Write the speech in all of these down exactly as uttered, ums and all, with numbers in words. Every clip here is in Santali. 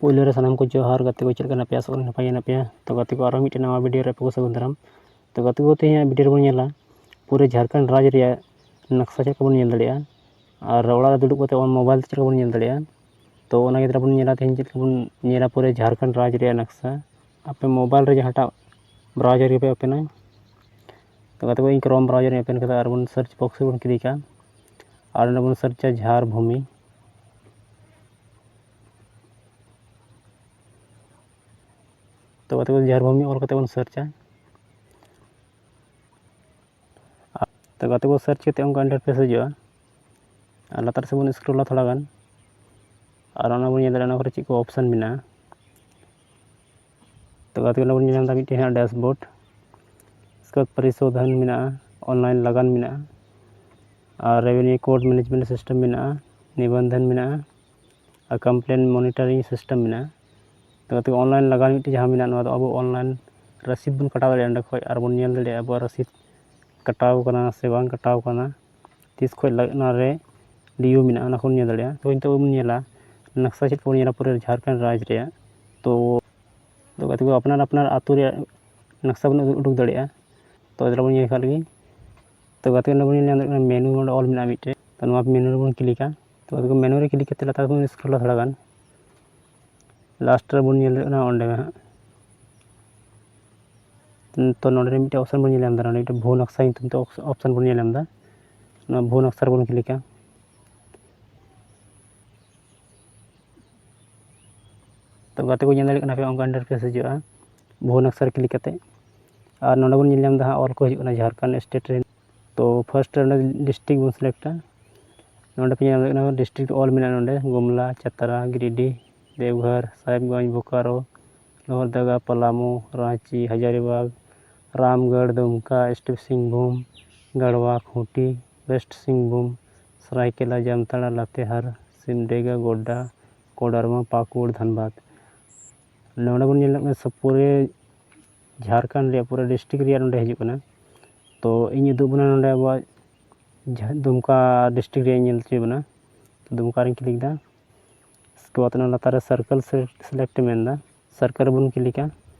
ᱯᱳᱭᱞᱳ ᱨᱮ ᱥᱟᱱᱟᱢ ᱠᱚ ᱡᱚᱦᱟᱨ᱾ ᱜᱟᱛᱮ ᱠᱚ, ᱪᱮᱫ ᱞᱮᱠᱟ ᱢᱮᱱᱟᱜ ᱯᱮᱭᱟ? ᱟᱥᱚᱜ ᱠᱟᱱᱟ ᱱᱟᱯᱟᱭ ᱜᱮ ᱢᱮᱱᱟᱜ ᱯᱮᱭᱟ᱾ ᱛᱚ ᱜᱟᱛᱮ ᱠᱚ, ᱟᱨᱦᱚᱸ ᱢᱤᱫᱴᱮᱱ ᱱᱟᱣᱟ ᱵᱷᱤᱰᱤᱭᱳ ᱨᱮ ᱟᱯᱮ ᱠᱚ ᱥᱟᱹᱜᱩᱱ ᱫᱟᱨᱟᱢ᱾ ᱛᱚ ᱜᱟᱛᱮ ᱠᱚ, ᱛᱮᱦᱮᱧᱟᱜ ᱵᱷᱤᱰᱤᱭᱳ ᱨᱮᱵᱚᱱ ᱧᱮᱞᱟ ᱯᱩᱨᱟᱹ ᱡᱷᱟᱲᱠᱷᱚᱸᱰ ᱨᱟᱡᱽ ᱨᱮᱭᱟᱜ ᱱᱟᱠᱥᱟ ᱪᱮᱫ ᱞᱮᱠᱟ ᱵᱚᱱ ᱧᱮᱞ ᱫᱟᱲᱮᱭᱟᱜᱼᱟ, ᱟᱨ ᱚᱲᱟᱜ ᱨᱮ ᱫᱩᱲᱩᱵ ᱠᱟᱛᱮ ᱢᱳᱵᱟᱭᱤᱞ ᱛᱮ ᱪᱮᱫ ᱞᱮᱠᱟ ᱵᱚᱱ ᱧᱮᱞ ᱫᱟᱲᱮᱭᱟᱜᱼᱟ᱾ ᱛᱚ ᱚᱱᱟ ᱜᱮ ᱛᱟᱦᱞᱮ ᱵᱚᱱ ᱧᱮᱞᱟ ᱛᱮᱦᱮᱧ, ᱪᱮᱫ ᱞᱮᱠᱟ ᱵᱚᱱ ᱧᱮᱞᱟ ᱯᱩᱨᱟᱹ ᱡᱷᱟᱲᱠᱷᱚᱸᱰ ᱨᱟᱡᱽ ᱨᱮᱭᱟᱜ ᱱᱟᱠᱥᱟ᱾ ᱟᱯᱮ ᱢᱳᱵᱟᱭᱤᱞ ᱨᱮ ᱡᱟᱦᱟᱸᱴᱟᱜ ᱵᱨᱟᱣᱡᱟᱨ ᱜᱮᱯᱮ ᱳᱯᱮᱱᱟ᱾ ᱛᱚ ᱜᱟᱛᱮ ᱠᱚ, ᱤᱧ ᱠᱨᱳᱢ ᱵᱨᱟᱣᱡᱟᱨ ᱤᱧ ᱳᱯᱮᱱ ᱠᱟᱫᱟ, ᱟᱨ ᱵᱚᱱ ᱥᱟᱨᱪ ᱵᱚᱠᱥ ᱨᱮᱵᱚᱱ ᱠᱞᱤᱠᱟ, ᱟᱨ ᱚᱸᱰᱮ ᱵᱚᱱ ᱥᱟᱨᱪᱟ ᱡᱷᱟᱲ ᱵᱷᱩᱢᱤ᱾ ᱛᱚ ᱜᱟᱛᱮ ᱠᱚ, ᱡᱷᱟᱲ ᱵᱷᱩᱢᱤ ᱚᱞ ᱠᱟᱛᱮ ᱵᱚᱱ ᱥᱟᱨᱪᱟ᱾ ᱛᱚ ᱜᱟᱛᱮ ᱠᱚ, ᱥᱟᱨᱪ ᱠᱟᱛᱮ ᱚᱱᱠᱟ ᱤᱱᱴᱟᱨᱯᱷᱮᱥ ᱦᱤᱡᱩᱜᱼᱟ, ᱟᱨ ᱞᱟᱛᱟᱨ ᱥᱮᱫ ᱵᱚᱱ ᱥᱠᱨᱳᱞᱟ ᱛᱷᱚᱲᱟ ᱜᱟᱱ, ᱟᱨ ᱚᱱᱟ ᱵᱚᱱ ᱧᱮᱞ ᱫᱟᱲᱮᱭᱟᱜᱼᱟ ᱚᱱᱟ ᱠᱚᱨᱮ ᱪᱮᱫ ᱠᱚ ᱚᱯᱥᱮᱱ ᱢᱮᱱᱟᱜᱼᱟ᱾ ᱛᱚ ᱜᱟᱛᱮ ᱠᱚ, ᱚᱱᱟ ᱵᱚᱱ ᱧᱮᱞ ᱧᱟᱢ ᱮᱫᱟ ᱢᱤᱫᱴᱮᱱ ᱦᱮᱱᱟᱜᱼᱟ ᱰᱮᱥᱵᱳᱨᱰ, ᱩᱥᱠᱮ ᱵᱟᱫ ᱯᱚᱨᱤᱥᱳᱫᱷᱚᱱ ᱢᱮᱱᱟᱜᱼᱟ, ᱚᱱᱞᱟᱭᱤᱱ ᱞᱟᱜᱟᱱ ᱢᱮᱱᱟᱜᱼᱟ, ᱟᱨ ᱨᱮᱵᱷᱮᱱᱤᱭᱩ ᱠᱳᱰ ᱢᱮᱱᱮᱡᱽᱢᱮᱱᱴ ᱥᱤᱥᱴᱮᱢ ᱢᱮᱱᱟᱜᱼᱟ, ᱱᱤᱵᱚᱱᱫᱷᱚᱱ ᱢᱮᱱᱟᱜᱼᱟ, ᱟᱨ ᱠᱚᱢᱯᱞᱮᱱ ᱢᱚᱱᱤᱴᱟᱨᱤᱝ ᱥᱤᱥᱴᱮᱢ ᱢᱮᱱᱟᱜᱼᱟ᱾ ᱛᱚ ᱜᱟᱛᱮ ᱠᱚ, ᱚᱱᱞᱟᱭᱤᱱ ᱞᱟᱜᱟᱱ ᱢᱤᱫᱴᱮᱱ ᱡᱟᱦᱟᱸ ᱢᱮᱱᱟᱜᱼᱟ, ᱱᱚᱣᱟ ᱫᱚ ᱟᱵᱚ ᱚᱱᱞᱟᱭᱤᱱ ᱨᱚᱥᱤᱫ ᱵᱚᱱ ᱠᱟᱴᱟᱣ ᱫᱟᱲᱮᱭᱟᱜᱼᱟ ᱚᱸᱰᱮ ᱠᱷᱚᱱ, ᱟᱨ ᱵᱚᱱ ᱧᱮᱞ ᱫᱟᱲᱮᱭᱟᱜᱼᱟ ᱟᱵᱚᱣᱟᱜ ᱨᱚᱥᱤᱫ ᱠᱟᱴᱟᱣ ᱠᱟᱱᱟ ᱥᱮ ᱵᱟᱝ ᱠᱟᱴᱟᱣ ᱠᱟᱱᱟ, ᱛᱤᱥ ᱠᱷᱚᱱ ᱚᱱᱟ ᱨᱮ ᱰᱤᱭᱩ ᱢᱮᱱᱟᱜᱼᱟ, ᱚᱱᱟ ᱠᱚᱵᱚᱱ ᱧᱮᱞ ᱫᱟᱲᱮᱭᱟᱜᱼᱟ᱾ ᱛᱚ ᱱᱤᱛᱚᱜ ᱵᱚᱱ ᱧᱮᱞᱟ ᱱᱟᱠᱥᱟ ᱪᱮᱫ ᱠᱚᱵᱚᱱ ᱧᱮᱞᱟ ᱯᱩᱨᱟᱹ ᱡᱷᱟᱲᱠᱷᱚᱸᱰ ᱨᱟᱡᱽ ᱨᱮᱭᱟᱜ᱾ ᱛᱚ ᱛᱚ ᱜᱟᱛᱮ ᱠᱚ, ᱟᱯᱱᱟᱨ ᱟᱯᱱᱟᱨ ᱟᱹᱛᱩ ᱨᱮᱭᱟᱜ ᱱᱟᱠᱥᱟ ᱵᱚᱱ ᱩᱫᱩᱜ ᱩᱰᱩᱠ ᱫᱟᱲᱮᱭᱟᱜᱼᱟ᱾ ᱛᱚ ᱫᱮᱞᱟ ᱵᱚᱱ ᱧᱮᱞ ᱠᱟᱜ ᱞᱮᱜᱮ᱾ ᱛᱚ ᱜᱟᱛᱮ ᱠᱚ, ᱚᱸᱰᱮ ᱵᱚᱱ ᱧᱮᱞ ᱧᱟᱢ ᱫᱟᱲᱮᱭᱟᱜ ᱠᱟᱱᱟ ᱢᱮᱱᱩ ᱚᱸᱰᱮ ᱚᱞ ᱢᱮᱱᱟᱜᱼᱟ ᱢᱤᱫᱴᱮᱡ᱾ ᱛᱚ ᱱᱚᱣᱟ ᱢᱮᱱᱩ ᱨᱮᱵᱚᱱ ᱠᱞᱤᱠᱟ᱾ ᱛᱚ ᱜᱟᱛᱮ ᱠᱚ, ᱢᱮᱱᱩ ᱨᱮ ᱠᱞᱤᱠ ᱠᱟᱛᱮ ᱞᱟᱛᱟᱨ ᱵᱚᱱ ᱥᱠᱨᱚᱞᱟ ᱛᱷᱚᱲᱟ ᱜᱟᱱ, ᱞᱟᱥᱴ ᱨᱮᱵᱚᱱ ᱧᱮᱞ ᱫᱟᱲᱮᱭᱟᱜ ᱠᱟᱱᱟ ᱚᱸᱰᱮ ᱦᱟᱸᱜ᱾ ᱛᱚ ᱱᱚᱸᱰᱮ ᱨᱮ ᱢᱤᱫᱴᱮᱡ ᱚᱯᱥᱮᱱ ᱵᱚᱱ ᱧᱮᱞ ᱧᱟᱢ ᱮᱫᱟ, ᱱᱚᱸᱰᱮ ᱢᱤᱫᱴᱮᱡ ᱵᱷᱩ ᱱᱟᱠᱥᱟ ᱧᱩᱛᱩᱢ ᱛᱮ ᱚᱯᱥᱮᱱ ᱵᱚᱱ ᱧᱮᱞ ᱧᱟᱢ ᱮᱫᱟ᱾ ᱱᱚᱣᱟ ᱵᱷᱩ ᱱᱟᱠᱥᱟ ᱨᱮᱵᱚᱱ ᱠᱞᱤᱠᱟ᱾ ᱛᱚ ᱜᱟᱛᱮ ᱠᱚ, ᱧᱮᱞ ᱫᱟᱲᱮᱭᱟᱜ ᱠᱟᱱᱟ ᱯᱮ, ᱚᱱᱠᱟ ᱤᱱᱴᱟᱨᱯᱷᱮᱥ ᱦᱤᱡᱩᱜᱼᱟ ᱵᱷᱩ ᱱᱟᱠᱥᱟ ᱨᱮ ᱠᱞᱤᱠ ᱠᱟᱛᱮ᱾ ᱟᱨ ᱱᱚᱸᱰᱮ ᱵᱚᱱ ᱧᱮᱞ ᱧᱟᱢ ᱮᱫᱟ ᱦᱟᱸᱜ, ᱚᱞ ᱠᱚ ᱦᱤᱡᱩᱜ ᱠᱟᱱᱟ ᱡᱷᱟᱲᱠᱷᱚᱸᱰ ᱥᱴᱮᱴ ᱨᱮ᱾ ᱛᱚ ᱯᱷᱟᱨᱥᱴ ᱨᱮ ᱚᱸᱰᱮ ᱰᱤᱥᱴᱨᱤᱠᱴ ᱵᱚᱱ ᱥᱤᱞᱮᱠᱴᱟ᱾ ᱱᱚᱸᱰᱮ ᱯᱮ ᱧᱮᱞ ᱫᱟᱲᱮᱭᱟᱜ ᱠᱟᱱᱟ ᱰᱤᱥᱴᱨᱤᱠᱴ ᱚᱞ ᱢᱮᱱᱟᱜᱼᱟ ᱱᱚᱸᱰᱮ, ᱜᱩᱢᱞᱟ, ᱪᱟᱛᱨᱟ, ᱜᱤᱨᱤᱰᱤ, ᱫᱮᱣᱜᱷᱚᱨ, ᱥᱟᱦᱮᱵᱽᱜᱚᱸᱡᱽ, ᱵᱳᱠᱟᱨᱳ, ᱞᱳᱦᱚᱨᱫᱟᱜᱟ, ᱯᱟᱞᱟᱢᱩ, ᱨᱟᱸᱪᱤ, ᱦᱟᱡᱟᱨᱤᱵᱟᱜᱽ, ᱨᱟᱢᱜᱚᱲ, ᱫᱩᱢᱠᱟ, ᱤᱥᱴ ᱥᱤᱝᱵᱷᱩᱢ, ᱜᱟᱲᱣᱟ, ᱠᱷᱩᱸᱴᱤ, ᱣᱮᱥᱴ ᱥᱤᱝᱵᱷᱩᱢ, ᱥᱟᱨᱟᱭᱠᱮᱞᱟ, ᱡᱟᱢᱛᱟᱲᱟ, ᱞᱟᱛᱮᱦᱟᱨ, ᱥᱤᱢᱰᱮᱜᱟ, ᱜᱳᱰᱰᱟ, ᱠᱳᱰᱟᱨᱢᱟ, ᱯᱟᱠᱩᱲ, ᱫᱷᱟᱱᱵᱟᱫᱽ᱾ ᱱᱚᱰᱮ ᱵᱚᱱ ᱧᱮᱞ ᱧᱟᱢ ᱠᱟᱱᱟ ᱥᱩᱯᱩᱨ ᱨᱮ ᱡᱷᱟᱲᱠᱷᱚᱸᱰ ᱨᱮᱭᱟᱜ ᱯᱩᱨᱟᱹ ᱰᱤᱥᱴᱨᱤᱠᱴ ᱨᱮᱭᱟᱜ ᱱᱚᱰᱮ ᱦᱤᱡᱩᱜ ᱠᱟᱱᱟ᱾ ᱛᱚ ᱤᱧ ᱩᱫᱩᱜ ᱵᱚᱱᱟ ᱱᱚᱰᱮ ᱟᱵᱚᱣᱟᱜ ᱡᱷᱟ-, ᱫᱩᱢᱠᱟ ᱰᱤᱥᱴᱨᱤᱠᱴ ᱨᱮᱭᱟᱜ ᱤᱧ ᱧᱮᱞ ᱦᱚᱪᱚᱭᱮᱫ ᱵᱚᱱᱟ᱾ ᱫᱩᱢᱠᱟ ᱨᱮᱧ ᱠᱞᱤᱠ ᱮᱫᱟ᱾ ᱛᱚ ᱚᱱᱟ ᱞᱟᱛᱟᱨ ᱨᱮ circle select ᱢᱮᱱᱫᱟ, circle ᱨᱮᱵᱚᱱ ᱠᱞᱤᱠᱟ᱾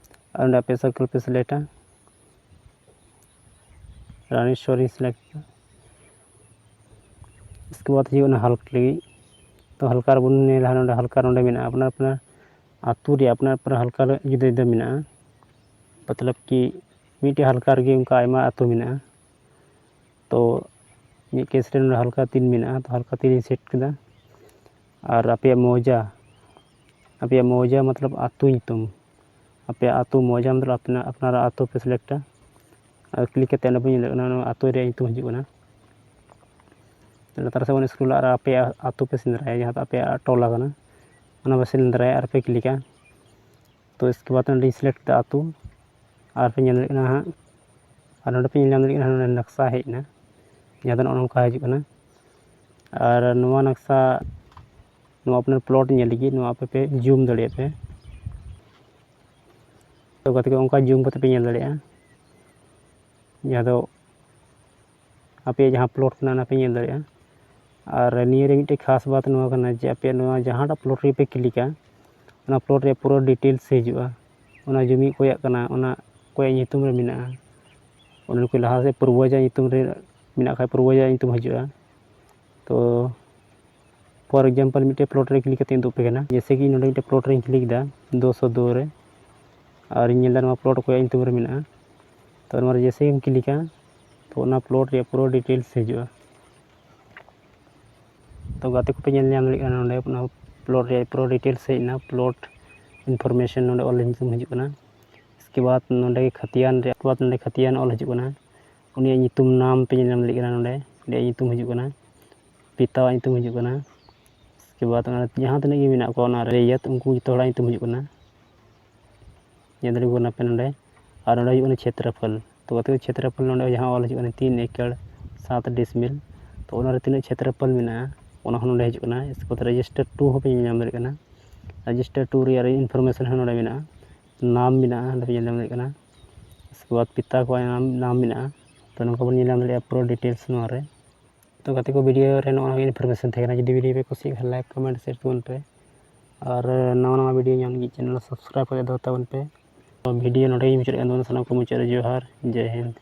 ᱟᱨ ᱚᱸᱰᱮ ᱟᱯᱮ circle ᱯᱮ ᱥᱤᱞᱮᱠᱴᱟ᱾ ᱨᱟᱱᱤᱥᱣᱚᱨᱤᱧ ᱥᱤᱞᱮᱠᱴ ᱠᱮᱫᱟ᱾ ᱤᱥᱠᱮ ᱵᱟᱫ ᱦᱩᱭᱩᱜ ᱠᱟᱱᱟ ᱦᱟᱞᱠᱟ ᱞᱟᱹᱜᱤᱫ᱾ ᱛᱚ ᱦᱟᱞᱠᱟ ᱨᱮᱵᱚᱱ ᱧᱮᱞᱟ, ᱱᱚᱰᱮ ᱦᱟᱞᱠᱟ ᱱᱚᱰᱮ ᱢᱮᱱᱟᱜᱼᱟ, ᱟᱯᱱᱟᱨ ᱟᱯᱱᱟᱨ ᱟᱹᱛᱩ ᱨᱮᱭᱟᱜ ᱟᱯᱱᱟᱨ ᱟᱯᱱᱟᱨ ᱦᱟᱞᱠᱟ ᱡᱩᱫᱟᱹ ᱡᱩᱫᱟᱹ ᱢᱮᱱᱟᱜᱼᱟ᱾ ᱢᱚᱛᱞᱚᱵ ᱠᱤ ᱢᱤᱫᱴᱮᱡ ᱦᱟᱞᱠᱟ ᱨᱮᱜᱮ ᱚᱱᱠᱟ ᱟᱭᱢᱟ ᱟᱹᱛᱩ ᱢᱮᱱᱟᱜᱼᱟ᱾ ᱛᱚ ᱢᱤᱫ ᱠᱮᱥ ᱨᱮ ᱱᱚᱰᱮ ᱦᱟᱞᱠᱟ ᱛᱤᱱ ᱢᱮᱱᱟᱜᱼᱟ, ᱛᱚ ᱦᱟᱞᱠᱟ ᱛᱤᱱ ᱤᱧ ᱥᱮᱴ ᱠᱮᱫᱟ᱾ ᱟᱨ ᱟᱯᱮᱭᱟᱜ ᱢᱚᱣᱡᱟ, ᱟᱯᱮᱭᱟᱜ ᱢᱚᱣᱡᱟ ᱢᱚᱛᱞᱚᱵ ᱟᱹᱛᱩ ᱧᱩᱛᱩᱢ, ᱟᱯᱮᱭᱟᱜ ᱟᱹᱛᱩ ᱢᱚᱣᱡᱟ ᱢᱚᱛᱞᱚᱵ ᱟᱯᱱᱟᱨ ᱟᱯᱱᱟᱨᱟᱜ ᱟᱹᱛᱩ ᱯᱮ ᱥᱤᱞᱮᱠᱴᱟ᱾ ᱟᱨ ᱠᱞᱤᱠ ᱠᱟᱛᱮ ᱚᱸᱰᱮ ᱵᱚᱱ ᱧᱮᱞᱮᱫ ᱠᱟᱱᱟ ᱱᱚᱣᱟ ᱟᱹᱛᱩ ᱨᱮᱭᱟᱜ ᱧᱩᱛᱩᱢ ᱦᱤᱡᱩᱜ ᱠᱟᱱᱟ᱾ ᱞᱟᱛᱟᱨ ᱥᱮᱫ ᱵᱚᱱ ᱥᱠᱨᱚᱞᱟ ᱟᱨ ᱟᱯᱮᱭᱟᱜ ᱟᱹᱛᱩ ᱯᱮ ᱥᱮᱸᱫᱽᱨᱟᱭᱟ, ᱡᱟᱦᱟᱸ ᱫᱚ ᱟᱯᱮᱭᱟᱜ ᱴᱚᱞᱟ ᱠᱟᱱᱟ, ᱚᱱᱟ ᱯᱮ ᱥᱮᱸᱫᱽᱨᱟᱭᱟ ᱟᱨ ᱯᱮ ᱠᱞᱤᱠᱟ᱾ ᱛᱚ ᱤᱥᱠᱮ ᱵᱟᱫ ᱚᱸᱰᱮᱧ ᱥᱤᱞᱮᱠᱴ ᱠᱮᱫᱟ ᱟᱹᱛᱩ, ᱟᱨ ᱯᱮ ᱧᱮᱞ ᱫᱟᱲᱮᱭᱟᱜ ᱠᱟᱱᱟ ᱦᱟᱸᱜ, ᱟᱨ ᱱᱚᱰᱮ ᱯᱮ ᱧᱮᱞ ᱧᱟᱢ ᱫᱟᱲᱮᱭᱟᱜ ᱠᱟᱱᱟ ᱱᱚᱰᱮ ᱱᱟᱠᱥᱟ ᱦᱮᱡ ᱮᱱᱟ, ᱡᱟᱦᱟᱸ ᱫᱚ ᱱᱚᱜᱼᱚ ᱱᱚᱝᱠᱟ ᱦᱤᱡᱩᱜ ᱠᱟᱱᱟ᱾ ᱟᱨ ᱱᱚᱣᱟ ᱱᱟᱠᱥᱟ, ᱱᱚᱣᱟ ᱟᱯᱱᱟᱨ ᱯᱞᱚᱴ ᱧᱮᱞ ᱞᱟᱹᱜᱤᱫ ᱱᱚᱣᱟ ᱟᱯᱮ ᱯᱮ ᱡᱩᱢ ᱫᱟᱲᱮᱭᱟᱜᱼᱟ ᱯᱮ᱾ ᱛᱚ ᱜᱟᱛᱮ ᱠᱚ ᱚᱱᱠᱟ ᱡᱩᱢ ᱠᱟᱛᱮ ᱯᱮ ᱧᱮᱞ ᱫᱟᱲᱮᱭᱟᱜᱼᱟ, ᱡᱟᱦᱟᱸ ᱫᱚ ᱟᱯᱮᱭᱟᱜ ᱡᱟᱦᱟᱸ ᱯᱞᱚᱴ ᱠᱟᱱᱟ ᱚᱱᱟ ᱯᱮ ᱧᱮᱞ ᱫᱟᱲᱮᱭᱟᱜᱼᱟ᱾ ᱟᱨ ᱱᱤᱭᱟᱹ ᱨᱮ ᱢᱤᱫᱴᱮᱡ ᱠᱷᱟᱥ ᱵᱟᱛ ᱱᱚᱣᱟ ᱠᱟᱱᱟ ᱡᱮ ᱟᱯᱮᱭᱟᱜ ᱱᱚᱣᱟ ᱡᱟᱦᱟᱸᱴᱟᱜ ᱯᱞᱚᱴ ᱨᱮᱯᱮ ᱠᱞᱤᱠᱟ, ᱚᱱᱟ ᱯᱞᱚᱴ ᱨᱮᱭᱟᱜ ᱯᱩᱨᱟᱹ ᱰᱤᱴᱮᱞᱥ ᱦᱤᱡᱩᱜᱼᱟ᱾ ᱚᱱᱟ ᱡᱚᱢᱤ ᱚᱠᱚᱭᱟᱜ ᱠᱟᱱᱟ, ᱚᱱᱟ ᱚᱠᱚᱭᱟᱜ ᱧᱩᱛᱩᱢ ᱨᱮ ᱢᱮᱱᱟᱜᱼᱟ, ᱚᱱᱟ ᱠᱚ ᱞᱟᱦᱟ ᱥᱮᱫ ᱯᱩᱨᱵᱚᱡᱟᱜ ᱧᱩᱛᱩᱢ ᱨᱮ ᱢᱮᱱᱟᱜ ᱠᱷᱟᱡ ᱯᱩᱨᱵᱚᱡᱟᱜ ᱧᱩᱛᱩᱢ ᱦᱤᱡᱩᱜᱼᱟ᱾ ᱛᱚ for example ᱢᱤᱫᱴᱮᱡ ᱯᱞᱚᱴ ᱨᱮ ᱠᱞᱤᱠ ᱠᱟᱛᱮ ᱤᱧ ᱩᱫᱩᱜ ᱟᱯᱮ ᱠᱟᱱᱟ᱾ ᱡᱮᱭᱥᱮ ᱠᱤ ᱱᱚᱰᱮ ᱢᱤᱫᱴᱮᱡ ᱯᱞᱚᱴ ᱨᱮᱧ ᱠᱞᱤᱠ ᱮᱫᱟ ᱫᱩᱥᱚ ᱫᱩ ᱨᱮ, ᱟᱨᱤᱧ ᱧᱮᱞ ᱮᱫᱟ ᱱᱚᱣᱟ ᱯᱞᱚᱴ ᱚᱠᱚᱭᱟᱜ ᱧᱩᱛᱩᱢ ᱨᱮ ᱢᱮᱱᱟᱜᱼᱟ᱾ ᱛᱚ ᱱᱚᱣᱟ ᱨᱮ ᱡᱮᱭᱥᱮ ᱜᱮᱢ ᱠᱞᱤᱠᱟ, ᱛᱚ ᱚᱱᱟ ᱯᱞᱚᱴ ᱨᱮᱭᱟᱜ ᱯᱩᱨᱟᱹ ᱰᱤᱴᱮᱞᱥ ᱦᱤᱡᱩᱜᱼᱟ᱾ ᱛᱚ ᱜᱟᱛᱮ ᱠᱚᱯᱮ ᱧᱮᱞ ᱧᱟᱢ ᱫᱟᱲᱮᱭᱟᱜ ᱠᱟᱱᱟ ᱱᱚᱰᱮ ᱚᱱᱟ ᱯᱞᱚᱴ ᱨᱮᱭᱟᱜ ᱯᱩᱨᱟᱹ ᱰᱤᱴᱮᱞᱥ ᱦᱮᱡ ᱮᱱᱟ, ᱯᱞᱚᱴ ᱤᱱᱯᱷᱚᱨᱢᱮᱥᱚᱱ ᱱᱚᱰᱮ ᱚᱞ ᱧᱩᱛᱩᱢ ᱦᱤᱡᱩᱜ ᱠᱟᱱᱟ᱾ ᱤᱥᱠᱮ ᱵᱟᱫ ᱱᱚᱰᱮ ᱠᱷᱟᱛᱤᱭᱟᱱ ᱨᱮᱭᱟᱜ, ᱵᱟᱫ ᱱᱚᱰᱮ ᱠᱷᱟᱛᱤᱭᱟᱱ ᱚᱞ ᱦᱤᱡᱩᱜ ᱠᱟᱱᱟ᱾ ᱩᱱᱤᱭᱟᱜ ᱧᱩᱛᱩᱢ ᱱᱟᱢ ᱯᱮ ᱧᱮᱞ ᱧᱟᱢ ᱫᱟᱲᱮᱭᱟᱜ ᱠᱟᱱᱟ ᱱᱚᱰᱮ, ᱩᱱᱤᱭᱟᱜ ᱧᱩᱛᱩᱢ ᱦᱤᱡᱩᱜ ᱠᱟᱱᱟ, ᱯᱤᱛᱟᱣᱟᱜ ᱧᱩᱛᱩᱢ ᱦᱤᱡᱩᱜ ᱠᱟᱱᱟ᱾ ᱤᱥᱠᱮ ᱵᱟᱫ ᱚᱱᱟ ᱡᱟᱦᱟᱸ ᱛᱤᱱᱟᱹᱜ ᱜᱮ ᱢᱮᱱᱟᱜ ᱠᱚᱣᱟ ᱚᱱᱟ ᱨᱮᱭᱟᱛ, ᱩᱱᱠᱩ ᱡᱚᱛᱚ ᱦᱚᱲᱟᱜ ᱧᱩᱛᱩᱢ ᱦᱤᱡᱩᱜ ᱠᱟᱱᱟ᱾ ᱧᱮᱞ ᱫᱟᱲᱮᱭᱟᱜ ᱠᱟᱱᱟ ᱯᱮ ᱱᱚᱰᱮ᱾ ᱟᱨ ᱱᱚᱰᱮ ᱦᱩᱭᱩᱜ ᱠᱟᱱᱟ ᱪᱷᱮᱛᱨᱚᱯᱷᱚᱞ᱾ ᱛᱚ ᱜᱟᱛᱮ ᱠᱚ ᱪᱷᱮᱛᱨᱚᱯᱷᱚᱞ ᱱᱚᱰᱮ ᱡᱟᱦᱟᱸ ᱚᱞ ᱦᱤᱡᱩᱜ ᱠᱟᱱᱟ ᱛᱤᱱ ᱮᱠᱚᱨ ᱥᱟᱛ ᱰᱤᱥᱢᱤᱞ, ᱛᱚ ᱚᱱᱟᱨᱮ ᱛᱤᱱᱟᱹᱜ ᱪᱷᱮᱛᱨᱚᱯᱷᱚᱞ ᱢᱮᱱᱟᱜᱼᱟ ᱚᱱᱟ ᱦᱚᱸ ᱱᱚᱰᱮ ᱦᱤᱡᱩᱜ ᱠᱟᱱᱟ᱾ ᱤᱥᱠᱮ ᱵᱟᱫ ᱨᱮᱡᱤᱥᱴᱟᱨ ᱴᱩ ᱦᱚᱸᱯᱮ ᱧᱮᱞ ᱧᱟᱢ ᱫᱟᱲᱮᱭᱟᱜ ᱠᱟᱱᱟ᱾ ᱨᱮᱡᱤᱥᱴᱟᱨ ᱴᱩ ᱨᱮᱭᱟᱜ ᱤᱱᱯᱷᱚᱨᱢᱮᱥᱚᱱ ᱦᱚᱸ ᱱᱚᱰᱮ ᱢᱮᱱᱟᱜᱼᱟ, ᱱᱟᱢ ᱢᱮᱱᱟᱜᱼᱟ, ᱱᱚᱰᱮ ᱯᱮ ᱧᱮᱞ ᱧᱟᱢ ᱫᱟᱲᱮᱭᱟᱜ ᱠᱟᱱᱟ᱾ ᱤᱥᱠᱮ ᱵᱟᱫ ᱯᱤᱛᱟ ᱠᱚᱣᱟᱜ ᱱᱟᱢ, ᱱᱟᱢ ᱢᱮᱱᱟᱜᱼᱟ᱾ ᱛᱚ ᱱᱚᱝᱠᱟ ᱵᱚᱱ ᱧᱮᱞ ᱧᱟᱢ ᱫᱟᱲᱮᱭᱟᱜᱼᱟ ᱯᱩᱨᱟᱹ ᱰᱤᱴᱮᱞᱥ ᱱᱚᱣᱟ ᱨᱮ᱾ ᱛᱚ ᱜᱟᱛᱮ ᱠᱚ, ᱵᱷᱤᱰᱤᱭᱳ ᱨᱮ ᱱᱚᱜᱼᱚ ᱱᱚᱣᱟ ᱜᱮ ᱤᱱᱯᱷᱚᱨᱢᱮᱥᱚᱱ ᱛᱟᱦᱮᱸ ᱠᱟᱱᱟ᱾ ᱡᱩᱫᱤ ᱵᱷᱤᱰᱤᱭᱳ ᱯᱮ ᱠᱩᱥᱤᱭᱟᱜ ᱠᱷᱟᱱ ᱞᱟᱭᱤᱠ, ᱠᱚᱢᱮᱱᱴ, ᱥᱮᱭᱟᱨ ᱛᱟᱵᱚᱱ ᱯᱮ᱾ ᱟᱨ ᱱᱟᱣᱟ ᱱᱟᱣᱟ video ᱧᱟᱢ ᱞᱟᱹᱜᱤᱫ channel subscribe ᱠᱟᱛᱮ ᱫᱚᱦᱚ ᱛᱟᱵᱚᱱ ᱯᱮ᱾ ᱛᱚ video ᱱᱚᱰᱮ ᱜᱮᱧ ᱢᱩᱪᱟᱹᱫ ᱠᱟᱱ ᱛᱟᱵᱚᱱᱟ᱾ ᱥᱟᱱᱟᱢ ᱠᱚ ᱢᱩᱪᱟᱹᱫ ᱨᱮ ᱡᱚᱦᱟᱨ, ᱡᱟᱭ ᱦᱤᱱᱫ᱾